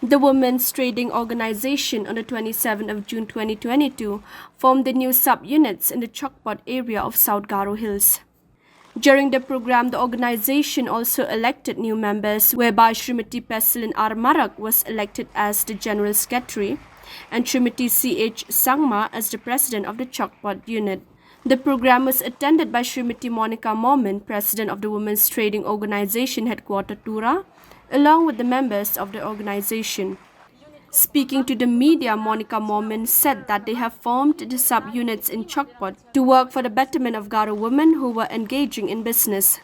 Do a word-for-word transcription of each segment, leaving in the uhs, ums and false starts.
The Women's Trading Organization on the twenty-seventh of June twenty twenty-two formed the new sub-units in the Chokpot area of South Garo Hills. During the program, the organization also elected new members, whereby Srimati Peselin R Marak was elected as the General Secretary and Srimati C H Sangma as the President of the Chokpot unit. The program was attended by Srimati Monica Momin, President of the Women's Trading Organization Headquarter Tura, along with the members of the organization. Speaking to the media, Monica Momin said that they have formed the sub-units in Chokpot to work for the betterment of Garo women who were engaging in business.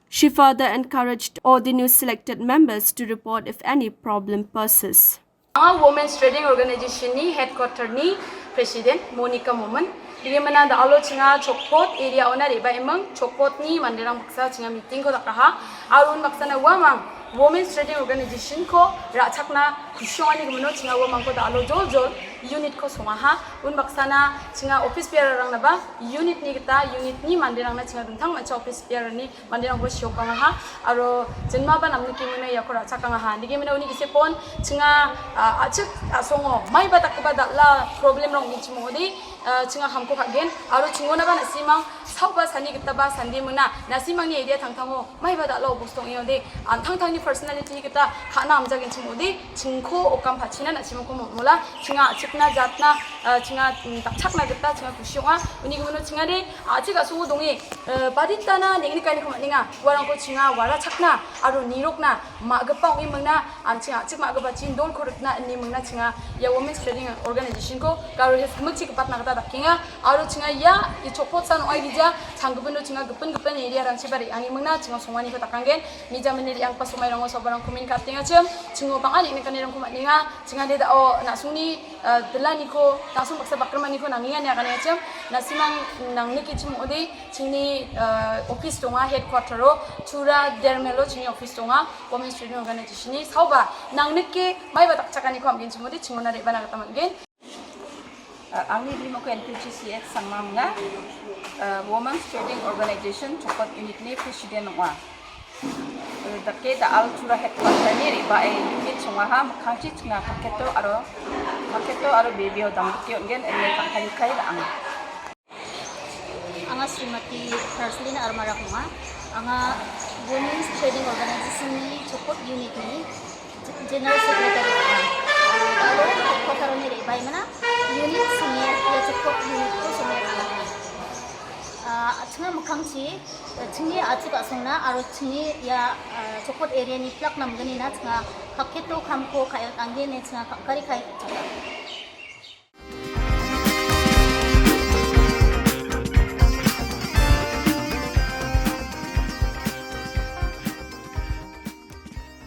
She further encouraged all the new selected members to report if any problem persists. Anga Women's Trading Organization ni headquarter ni President Monica Momin. Bimana da·alo chinga Chokpot area ona re·baiming, Chokpot ni manderang baksa chinga meeting ko dakaha. Aro unbaksana uamang Women's Trading Organization ko ra·chakna kusiongani gimino chinga uamangko da·alo jol jol unit ko songaha. Unbaksana chinga office bearer rangnaba unit ni gita unit ni manderangna chinga dingtang mancha office bearer ni manderangko siokangaha, aro jinmaba namnikimina iako ra·chakangaha. Nikimina uni gisepon chinga, a, a·chik a·songo maiba dakgipa dal·a problemrang ong·genchim ong·ode, a, chinga kamko ka·gen, aro chingonaba na·simang saoba sani gitaba sande mingna, na·simangni area tangtango maiba dal·a obosta ong·e ong·ode, an·tangtangni personality gita ka·na amjagenchim ong·ode, chingko okam pachina na·simangko mol·mola, chinga a·chikna jatna, a, chinga, mm, dakchakna gita chinga kusi ong·a. Uni gimino chingade a·chik a·songo donge, eh, baditana neng·nikaniko man·enga. Uarangko chinga warachakna aro nirokna ma·gipa ong·e mingna, an·ching a·chik ma·gipa chin dolko rikna ine mingna chinga ia Women's Trading Organization-ko Garo Hills gimikchi gipatna gita dakenga. Aro chinga ia i Chokpotsan ong·aigija, changgipino chinga gipin gipin area-rangchiba re·ange mingna chinga songaniko dakanggen. Mija mini re·anggipa somairango sabarangko min ka·atengachim, chingo bang·a neng·nikanirangko man·enga. Chingade da·o na·songni, eh, dilaniko, na·song baksa bakrimaniko nangenga ine aganengachim, na·simang nangnekechim ong·ode, chingni, eh, office donga, headquarter-o, Tura Dermelo chingni office donga, Women's Trading Organization-ni saoba nangneke maiba dakchakaniko am·genchim ong·ode, chingona re·bana gita man·gen. Eh, angni bimangko N P G C H Sangma ong·a. Eh, Women's Trading Organization Chokpot Unit-ni President ong·a. Eh, dake da·al Tura headquarter-ni re·bae unit songaha, mikkangchi chinga kakketo aro, kakketo aro bebeo dangdike on·gen ine tangkani kai ra·anga. Anga Srimati Praslin Armarak ong·a. Anga Women's Trading Organization-ni Chokpot Unit-ni General Secretary ong·a. Aro Chokpot aro ni re·baimana unit songe, ia Chokpot unit-ko songe ra·anga. Ah, chingni mikkangchi, chingni a·chik a·songna aro chingni ia, ah, Chokpot area-ni plak namgnina chinga kakketo kamko ka·e on·ange ine chinga kam·kari ka·e on·chaka.